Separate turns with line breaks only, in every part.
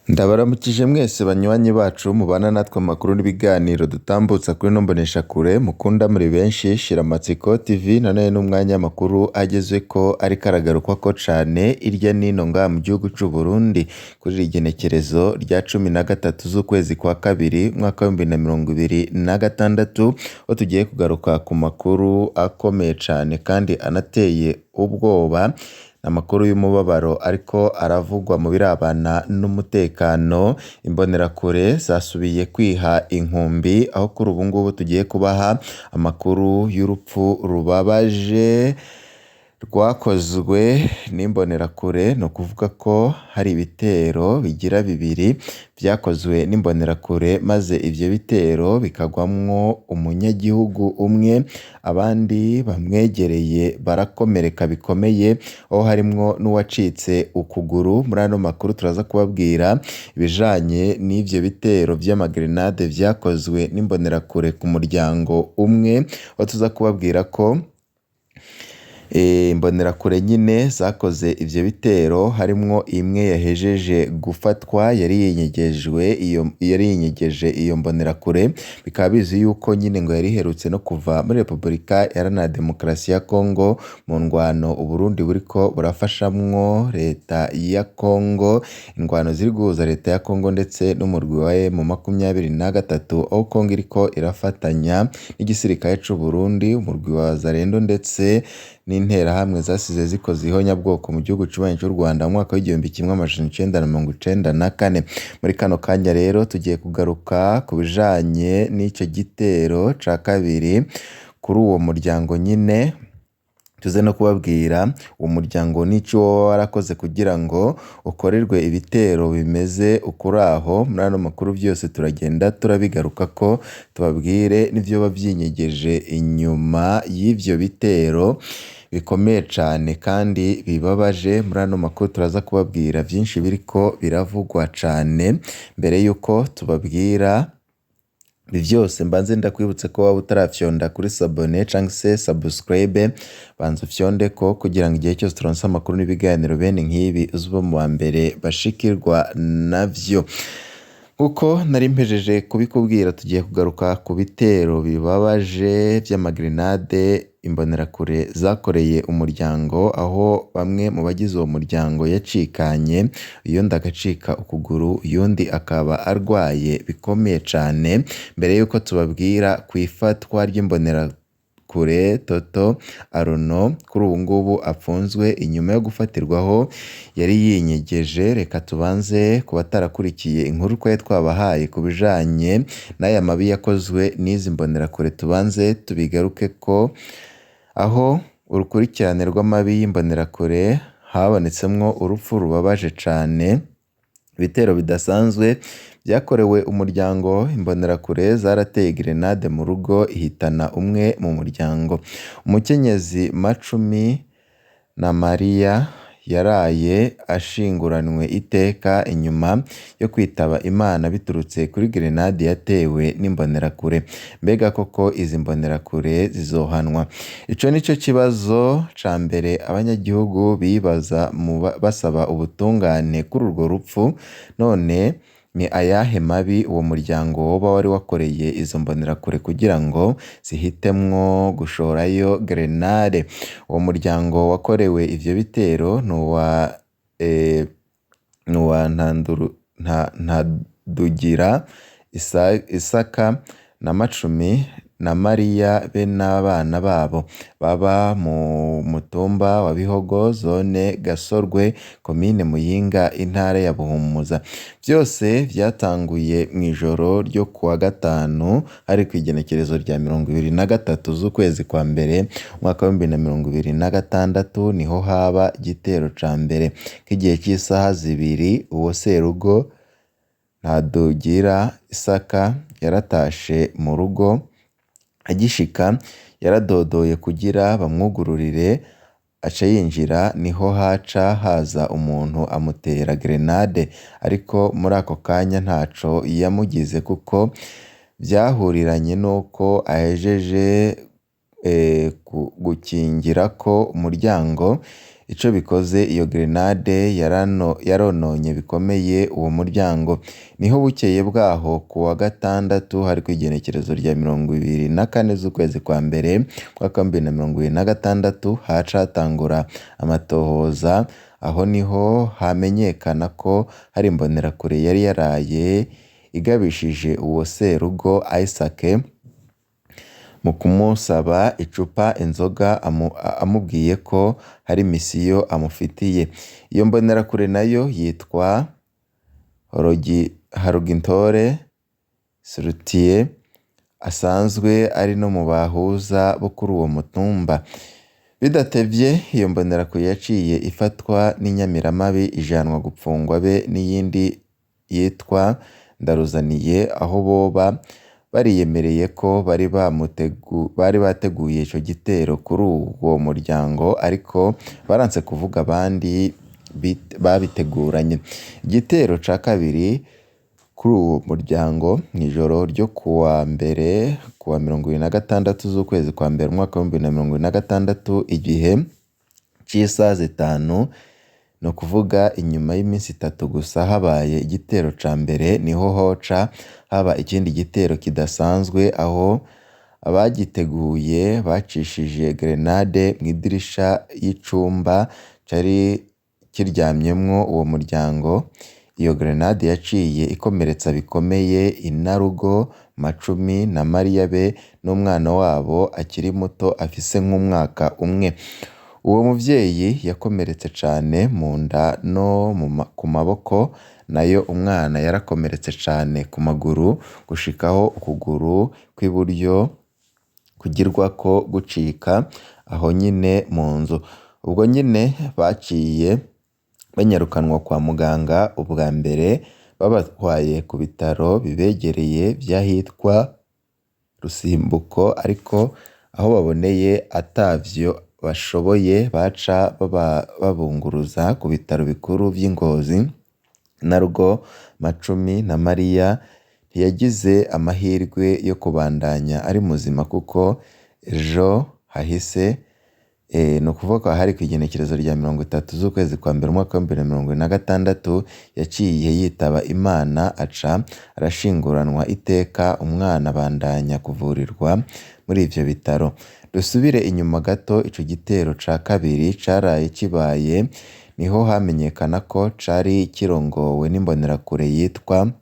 Ndabaramukije mwese banywanyi bacu mubana natwe amakuru n'ibiganiro dutambutsa kuri ino mboneshakure mukunda muri benshi Shiramatsiko TV. Nanone n'umwanya w'amakuru agezweko ariko aragarukwako cane irya nino ngaha mu gihugu c'u Burundi kuri iri genekerezo rya 13 z'ukwezi kwa kabiri umwaka w'2026, aho tugiye kugaruka ku makuru akomeye cane kandi anateye ubwoba, amakuru y'umubabaro ariko aravugwa mu birabana n'umutekano. Imbonerakure zasubiye kwiha inkumbi, aho kuri ubu ngubu tugiye kubaha amakuru y'urupfu rubabaje rwakozwe n'imbonerakure. Ni ukuvuga ko hari ibitero bigira bibiri vyakozwe n'imbonerakure, maze ivyo bitero bikagwamwo umunyagihugu umwe, abandi bamwegereye barakomereka bikomeye, aho harimwo n'uwacitse ukuguru. Muri ano makuru turaza kubabwira ibijanye n'ivyo bitero vy'amagrenade vyakozwe n'imbonerakure ku muryango umwe, aho tuza kubabwira ko imbonerakure nyene zakoze ivyo bitero, harimwo imwe yahejeje gufatwa yari yinyegeje iyo mbonerakure, bikaba bizwi yuko nyene ngo yari iherutse no kuva muri Repubulika Iharanira Demokarasi ya Kongo mu ngwano Uburundi buriko burafashamwo leta ya Kongo, ingwano ziri guhuza leta ya Kongo ndetse n'umurwi wa M23, aho Kongo iriko irafatanya n'igisirikare c'Uburundi, umurwi wa Wazalendo ndetse n'interahamwe zasize zikoze ihonyabwoko mu gihugu kibanyi c'u Rwanda mu mwaka w'1994. Muri kano kanya rero tugiye kugaruka ku bijanye n'ico gitero ca kabiri kuri uwo muryango nyene, tuze no kubabwira uwo muryango n'ico woba warakoze kugira ngo ukorerwe ibitero bimeze ukuraho. Muri ano makuru vyose turagenda turabigarukako, tubabwire n'ivyoba vyinyegeje inyuma y'ivyo bitero bikomeye cane kandi bibabaje. Muri ano makuru turaza kubabwira vyinshi biriko biravugwa cane. Mbere yuko tubabwira vyose, mbanze ndakwibutse ko waba utarafyonda kuri sabone canke se subscribe, banza ufyondeko kugira ngo igihe cyose turonse amakuru n'ibiganiro bene nk'ibi uze ube mu bambere bashikirwa navyo. Nkuko nari mpejeje kubikubwira, tugiye kugaruka ku bitero bibabaje vy'amagrenade imbonerakure zakoreye umuryango, aho bamwe mu bagize uwo muryango yacikanye, uyundi agacika ukuguru, uyundi akaba arwaye bikomeye cane. Mbere yuko tubabwira kw'ifatwa ry'imbonerakure Toto Arono kuri ubu ngubu apfunzwe inyuma yo gufatirwaho yari yinyegeje, reka tubanze ku batarakurikiye inkuru twari twabahaye ku bijanye n'aya mabi yakozwe n'izi mbonerakure, tubanze tubigarukeko. Aho urukurikirane rw'amabi y'imbonerakure habonetsemwo urupfu rubabaje cane, ibitero bidasanzwe vyakorewe umuryango. Imbonerakure zarateye grenade mu rugo ihitana umwe mu muryango. Umukenyezi Macumi na Mariya yaraye ashinguranwe iteka inyuma yo kwitaba Imana biturutse kuri grenade yatewe n'imbonerakure. Mbega koko izi mbonerakure zizohanwa? Ico nico kibazo ca mbere abanyagihugu bibaza basaba ubutungane kuri urwo rupfu. None ni ayahe mabi uwo muryango woba wari wakoreye izo mbonerakure kugira ngo zihitemwo gushorayo grenade? Uwo muryango wakorewe ivyo bitero n'uwa Ntadugira Isaka na Macumi na Mariya be n'abana babo, baba mu mutumba wa Bihogo, zone Gasorwe, komine Muyinga, intara ya Buhumuza. Vyose vyatanguye mw'ijoro ryo kuwa gatanu, hari kw'igenekerezo rya 23 z'ukwezi kwa mbere umwaka w'2026, niho haba igitero ca mbere. Nk'igihe c'isaha 2, uwo serugo Ntadugira Isaka yaratashe mu rugo, agishika yaradodoye kugira bamwugururire, aca yinjira, niho haca haza umuntu amutera grenade, ariko muri ako kanya ntaco yamugize kuko vyahuriranye nuko ahejeje gukingirako umuryango. Ico bikoze iyo grenade yarononye bikomeye uwo muryango. Niho bukeye bwaho ku wa gatandatu hari kw'igenekerezo rya 24 z'ukwezi kwa mbere umwaka wa 2026 haca hatangura amatohoza. Aho niho hamenyekana ko hari imbonerakure yari yaraye igabishije uwo serugo Isaac mu kumusaba icupa inzoga amubwiye ko hari misiyo amufitiye. Iyo mbonerakure nayo yitwa Harugintore Surutiye, asanzwe ari no mu bahuza bo kuri uwo mutumba. Bidatevye iyo mbonerakure yaciye ifatwa n'inyamiramabi ijanwa gupfungwa be n'iyindi yitwa Ndaruzaniye, aho boba bariyemereye ko bari bateguye ico gitero kuri uwo muryango, ariko baranse kuvuga abandi babiteguranye. Igitero ca kabiri kuri uwo muryango mw'ijoro ryo kuwa mbere kuwa 26 z'ukwezi kwa mbere umwaka wa 2026 igihe c'isaha 5, ni ukuvuga inyuma y'iminsi itatu gusa habaye igitero ca mbere, niho hoca haba ikindi gitero kidasanzwe aho abagiteguye bacishije grenade mw'idirisha y'icumba cari kiryamyemwo uwo muryango. Iyo grenade yaciye ikomeretsa bikomeye inarugo Macumi na Mariya be n'umwana wabo akiri muto afise nk'umwaka umwe. Uwo muvyeyi yakomeretse cane mu nda no ku maboko, nayo umwana yarakomeretse cane ku maguru gushikaho ukuguru kw'iburyo kugirwako gucika aho nyine mu nzu. Ubwo nyine baciye banyarukanwa kwa muganga, ubwa mbere babatwaye ku bitaro bibegereye vy'ahitwa Rusimbuko, ariko aho baboneye atavyo bashoboye baca babunguruza ku bitaro bikuru vy'i Ngozi. Narugo Macumi na Mariya ntiyagize amahirwe yo kubandanya ari muzima kuko ejo hahise, ni ukuvuga ko hari kw'igenekerezo rya 30 z'ukwezi kwa mbere umwaka wa 2026 yaciye yitaba Imana, aca arashinguranwa iteka, umwana abandanya kuvurirwa muri ivyo bitaro. Dusubire inyuma gato, ico gitero ca kabiri caraye kibaye, niho hamenyekana ko cari kirongowe n'imbonerakure yitwa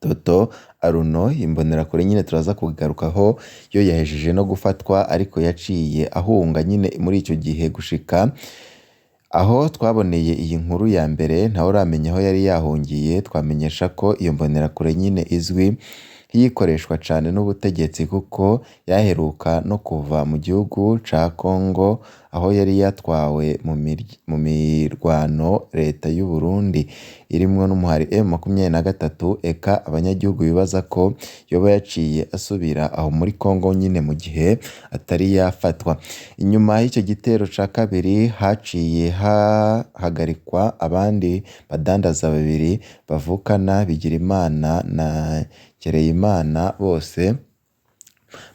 Toto Aruno. Imbonerakure nyine turaza kugarukaho, yo yahejeje no gufatwa ariko yaciye ahunga nyine muri ico gihe gushika aho twaboneye iyi nkuru ya mbere ntawuramenya aho yari yahungiye. Twamenyesha ko iyo mbonerakure nyine izwi nk'iyikoreshwa cane n'ubutegetsi kuko yaheruka no kuva mu gihugu ca Congo aho yari yatwawe mu mirwano leta y'u Burundi irimwo n'umuhari M23. Eka abanyagihugu bibaza ko yoba yaciye asubira aho muri Congo nyine mu gihe atari yafatwa. Inyuma y'ico gitero ca kabiri haciye hahagarikwa abandi badandaza babiri bavukana, Bigirimana na Nkereyimana, bose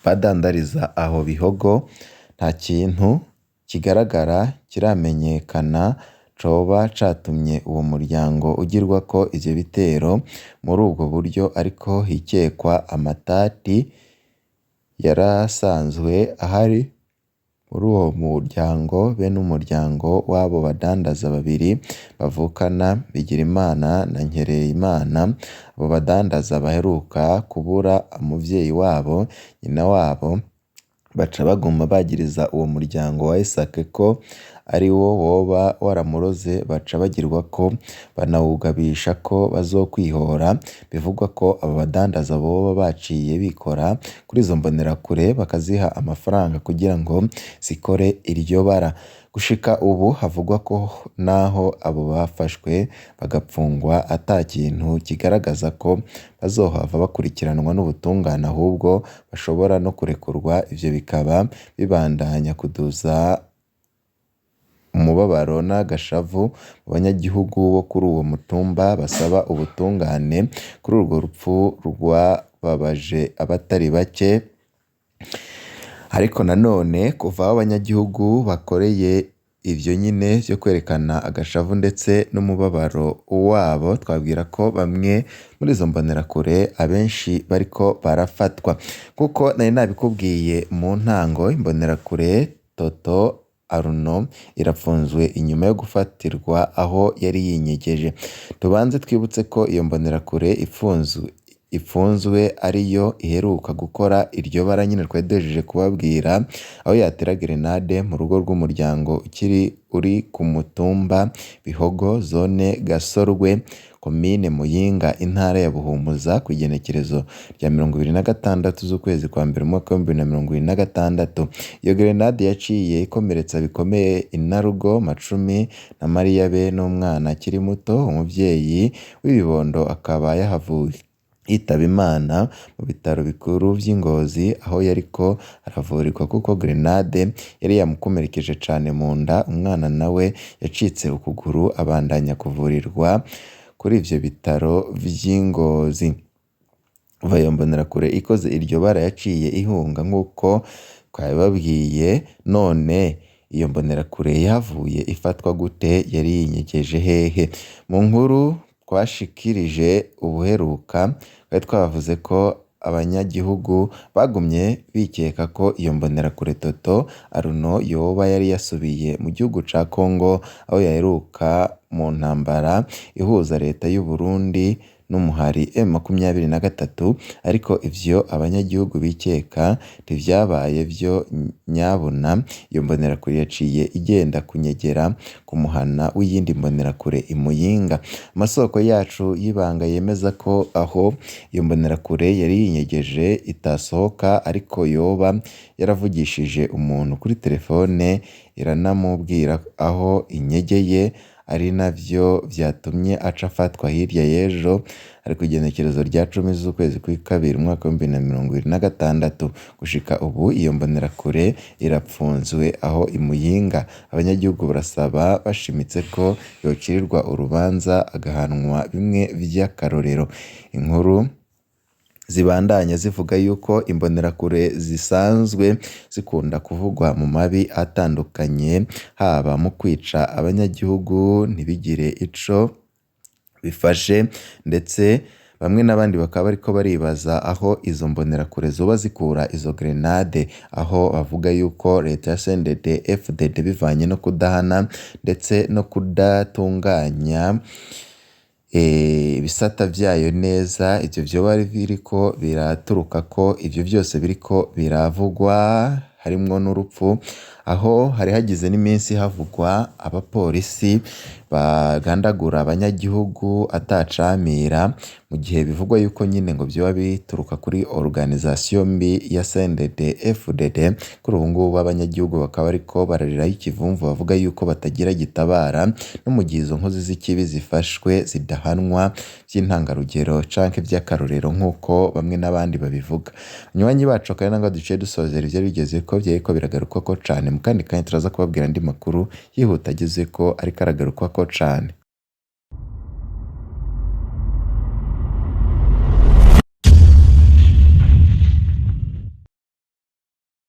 badandariza aho Bihogo. Nta kintu kigaragara kiramenyekana coba catumye uwo muryango ugirwako ivyo bitero muri ubwo buryo, ariko hikekwa amatati yarasanzwe ahari muri uwo muryango be n'umuryango w'abo badandaza babiri bavukana, Bigirimana na Nkereyimana. Abo badandaza baheruka kubura umuvyeyi wabo, nyina wabo, baca baguma bagiriza uwo muryango wa Isaac ko ari wo woba waramuroze, baca bagirwako banawugabisha ko bazokwihora. Bivugwa ko abo badandaza boba baciye bikora kuri izo mbonerakure bakaziha amafaranga kugira ngo zikore iryo bara. Gushika ubu havugwa ko naho abo bafashwe bagapfungwa ata kintu kigaragaza ko bazohava bakurikiranwa n'ubutungane, ahubwo bashobora no kurekurwa. Ivyo bikaba bibandanya kuduza umubabaro n'agashavu mu banyagihugu bo kuri uwo mutumba basaba ubutungane kuri urwo rupfu rwababaje abatari bake. Ariko nanone kuva aho abanyagihugu bakoreye ivyo nyine vyo kwerekana agashavu ndetse n'umubabaro wabo, twabwira ko bamwe muri izo mbonerakure abenshi bariko barafatwa. Kuko nari nabikubwiye mu ntango, imbonerakure Toto Arnaud irapfunzwe inyuma yo gufatirwa aho yari yinyegeje. Tubanze twibutse ko iyo mbonerakure ipfunzwe ariyo iheruka gukora iryo bara nyine twari duhejeje kubabwira, aho yatera grenade mu rugo rw'umuryango ukiri uri ku mutumba Bihogo, zone Gasorwe, komine Muyinga, intara ya Buhumuza, ku igenekerezo rya 26 z'ukwezi kwa mbere umwaka w'2026. Iyo grenade yaciye ikomeretsa bikomeye Inarugo Macumi na Mariya be n'umwana akiri muto, umuvyeyi w'ibibondo akaba yahavuye yitaba Imana mu bitaro bikuru vy'i Ngozi aho yariko aravurirwa kuko grenade yari yamukomerekeje cane mu nda. Umwana nawe yacitse ukuguru abandanya kuvurirwa kuri ivyo bitaro vy'i Ngozi. Kuva iyo mbonerakure ikoze iryo bara yaciye ihunga nk'uko twabibabwiye, none iyo mbonerakure yahavuye ifatwa gute? Yari yinyegeje hehe? Mu nkuru twashikirije ubuheruka twari twavuze ko abanyagihugu bagumye bikeka ko iyo mbonerakure Toto Arnaud yoba yari yasubiye mu gihugu ca Congo aho yaheruka mu ntambara ihuza leta y'u Burundi n'umuhari M23, ariko ivyo abanyagihugu bikeka ntivyabaye vyo nyabuna. Iyo mbonerakure yaciye igenda kunyegera ku muhana w'iyindi mbonerakure i Muyinga. Amasoko yacu y'ibanga yemeza ko aho iyo mbonerakure yari yinyegeje itasohoka, ariko yoba yaravugishije umuntu kuri telefone iranamubwira aho inyegeye, ari navyo vyatumye aca afatwa hirya y'ejo, ari ku igenekerezo rya 10 z'ukwezi kw'ikabiri umwaka w'2026. Gushika ubu iyo mbonerakure irapfunzwe aho i Muyinga. Abanyagihugu barasaba bashimitse ko yocirirwa urubanza agahanwa bimwe vy'akarorero. Inkuru zibandanya zivuga yuko imbonerakure zisanzwe zikunda kuvugwa mu mabi atandukanye, haba mu kwica abanyagihugu ntibigire ico bifashe, ndetse bamwe n'abandi bakaba bariko baribaza aho izo mbonerakure zoba zikura izo grenade, aho bavuga yuko leta ya CNDD FDD bivanye no kudahana ndetse no kudatunganya ibisata vyayo neza, ivyo vyoba biriko biraturuka ko ivyo vyose biriko biravugwa harimwo n'urupfu, aho hari hagize n'iminsi havugwa abapolisi bagandagura abanyagihugu atacamira, mu gihe bivugwa yuko nyine ngo vyoba bituruka kuri organisation mbi ya CNDD FDD. Kuri ubu ngubu abanyagihugu bakaba bariko barariraho ikivumvu bavuga yuko batagira gitabara, no mu gihe izo nkozi z'ikibi zifashwe zidahanwa vy'intangarugero canke vy'akarorero nk'uko bamwe n'abandi babivuga. Banywanyi bacu akaba ari naho duciye dusozera ivyari bigezeko vyariko biragarukwako cane. Mu kandi kanya turaza kubabwira andi makuru yihuta agezeko ariko aragarukwako cane.